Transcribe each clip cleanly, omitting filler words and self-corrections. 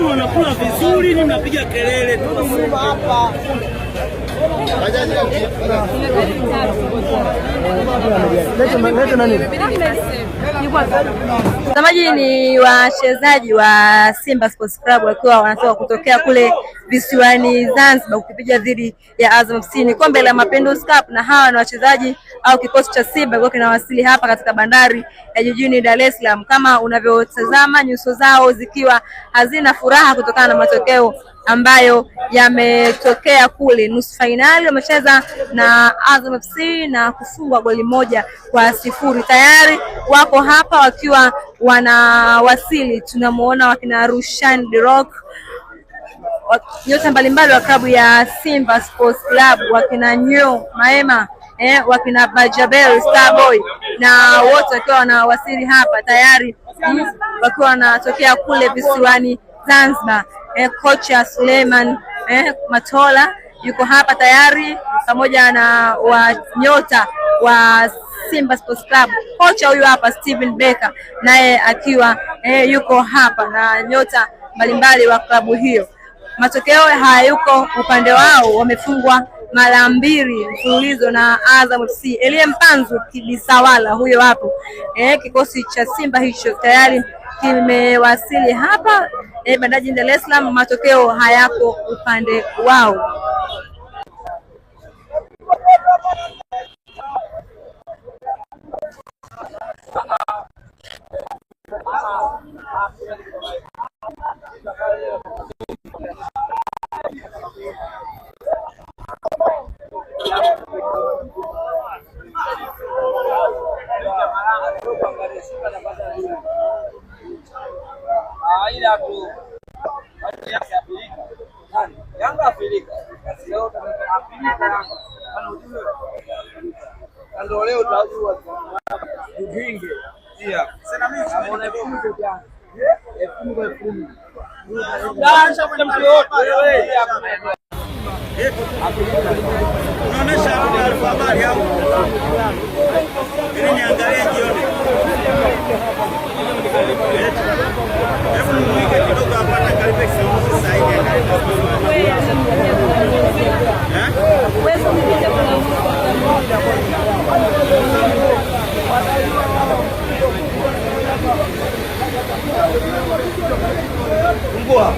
Wanakula vizuri, ni mnapiga kelele tu hapa. Watazamaji ni wachezaji wa Simba Sports Club wakiwa wanatoka kutokea kule visiwani Zanzibar kukipiga dhidi ya Azam FC. Ni kombe la Mapinduzi Cup, na hawa ni wachezaji au kikosi cha Simba kwa kinawasili hapa katika bandari ya jijini Dar es Salaam. Kama unavyotazama nyuso zao zikiwa hazina furaha kutokana na matokeo ambayo yametokea kule. Nusu fainali wamecheza na Azam FC na kufungwa goli 1-0. Tayari wako hapa wakiwa wanawasili. Tunamuona wakina Rushan De Rock, nyota mbalimbali wa klabu ya Simba Sports Club, wakina Nyo Maema, wakina Bajabel Starboy na wote wakiwa wanawasili hapa tayari, wakiwa wanatokea kule visiwani Zanzibar. Kocha Suleiman Matola yuko hapa tayari pamoja na nyota wa Simba Sports Club. Kocha huyu hapa Steven Becker naye akiwa yuko hapa na nyota mbalimbali wa klabu hiyo. Matokeo hayuko upande wao, wamefungwa mara 2 mfululizo na Azam FC. Elie Mpanzu Kibisawala huyo hapo. Kikosi cha Simba hicho tayari kimewasili hapa bandari Dar es Salaam. Matokeo hayako upande wao. Yanga Afrika. Ndio leo tutajua. Unaonesha hapo taarifa habari au? Ili niangalie jioni. Hebu nimwike kidogo apate karibu sasa hivi angalie. Fungua.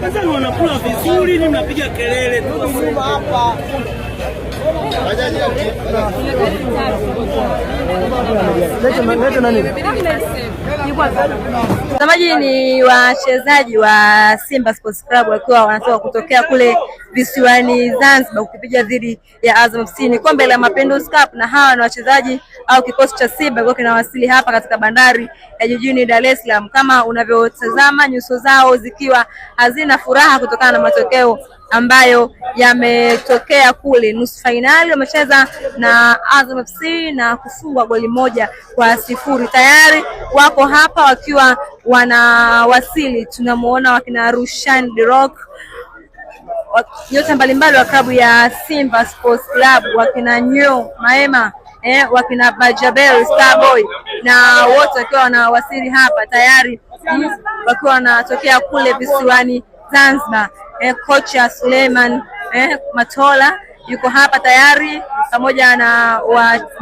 Sasa wanakula vizuri, ni mnapiga kelele tu hapa. Mtazamaji, ni wachezaji wa Simba Sports Club wakiwa wanatoka kutokea kule visiwani Zanzibar kukipiga dhidi ya Azam FC, ni kombe la Mapinduzi Cup, na hawa ni wachezaji au kikosi cha Simba kwa kinawasili hapa katika bandari ya jijini Dar es Salaam. Kama unavyotazama nyuso zao zikiwa hazina furaha kutokana na matokeo ambayo yametokea kule nusu fainali wamecheza na Azam FC na kufungwa goli 1-0. Tayari wako hapa wakiwa wanawasili, tunamuona wakina Rushan Rock, nyota mbalimbali wa klabu ya Simba Sports Club, wakina Nyo Maema, wakina Bajabel Starboy na wote wakiwa wanawasili hapa tayari wakiwa wanatokea kule visiwani Zanzibar. Kocha Suleiman Matola yuko hapa tayari pamoja na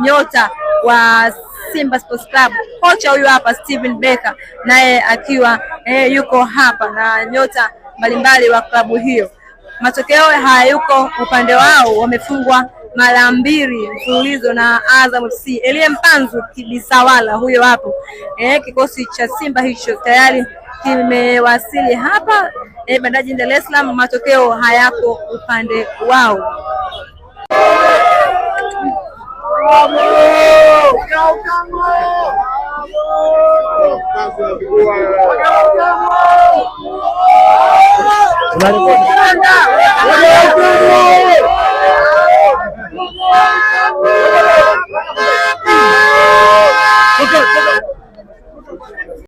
nyota wa Simba Sports Club. Kocha huyu hapa Steven Becker naye akiwa yuko hapa na nyota mbalimbali wa klabu hiyo. Matokeo hayuko upande wao, wamefungwa mara 2 mfululizo na Azam FC. Elie Mpanzu Kibisawala huyo hapo. Kikosi cha Simba hicho tayari kimewasili hapa bandari Dar es Salaam. Matokeo hayako upande wao.